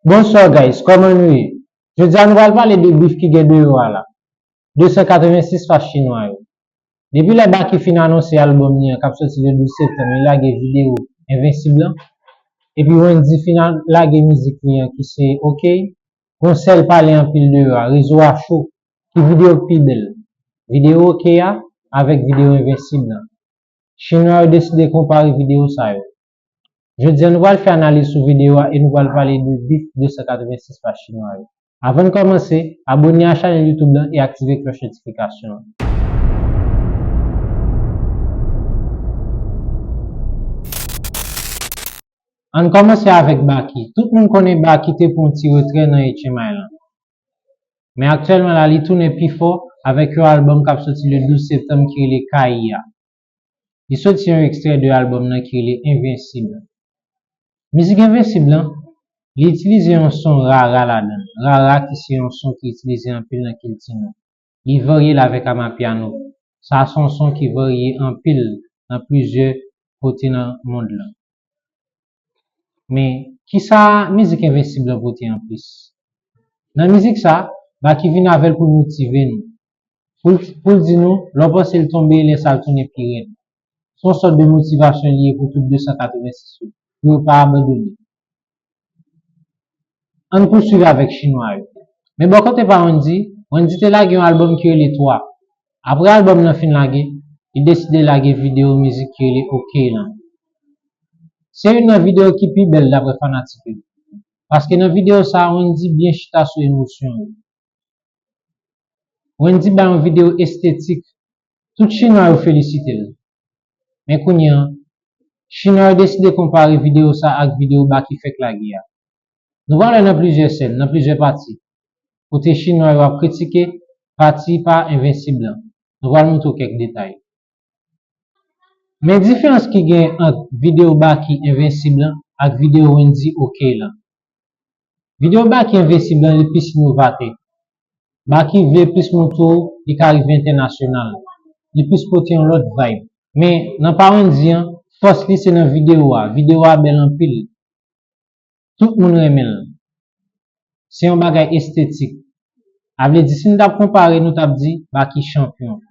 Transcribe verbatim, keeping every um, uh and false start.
Bonswa guys, kòman nou ye? Jodi a nou pral pale de bif ki gen deyò a la. De san katrevensis fas chinwa yo. Depi lè Baky fin anonse albòm li an k ap soti le douz septanm, li lage videyo Envensib lan. Epi Wendyy fin lage mizik li an ki se Ok. Gon sèl pale anpil deyò a, rezo a cho. Ki videyo k pi bèl? Videyo Ok a avèk videyo Envensib lan. Chinwa yo deside konpare videyo sa yo. Jodi a nou pral fè analiz sou videyo a e nou pral pale de bif de san katrevensis fas chinwa yo. Avan n kòmanse, abòne a chanèl YouTube lan e aktive klòch notifikasyon an. Ann kòmanse avèk Baky. Tout moun konnen Baky te pran yon ti retrè nan H M I lan. Men aktyèlman la, li tounen pi fò avèk yon albòm k ap soti le douz septanm ki rele Kayi a. Li soti yon ekstrè de albòm nan ki rele Envensib. Mizik Envensib lan, li itilize yon son rara ladan l. Rara ki se yon son ki itilize anpil nan kilti nou. Li varye l avèk amapiano. Sa se yon son ki varye anpil nan plizyè kote nan mond lan. Men, kisa mizik Envensib lan pote anplis? Nan mizik sa, Baky vin avè l pou l motive nou. Pou l, pou l di nou, lè w panse l tonbe, lè sa l tounen pi rèd. Se yon sòt de motivasyon li ye pou tout de san katrevensis yo, pou yo pa abandone. Ann pouswiv avèk chinwa yo. Men bò kote pa Wendyy, Wendyy te lage yon albòm ki rele Twa. Apre albòm nan fin lage, li deside lage videyo mizik ki rele Ok lan. Se youn nan videyo ki pi bèl dapre fanatik yo. Paske nan videyo sa, Wendyy byen chita sou emosyon yo. Wendyy bay yon videyo estetik. Tout chinwa yo felisite l. Men kounye a, chinwa yo deside konpare videyo sa ak videyo Baky fèk lage a. Nou pral wè nan plizyè sèn, nan plizyè pati, kote chinwa yo ap kritike pati pa Envensib lan. Nou pral montre w kèk detay. Men diferans ki gen ant videyo Baky Envensib lan ak videyo Wendyy Ok lan. Videyo Baky Envensib lan, li plis inovatè. Baky vle plis montre w li ka rive entènasyonal. Li plis pote yon lòt vibe. Men nan pa Wendyy an, fòs li se nan videyo a. Videyo a bèl anpil. Tout moun renmen l. Se yon bagay estetik. A vle di, si n t ap konpare, nou t ap di Baky chanpyon.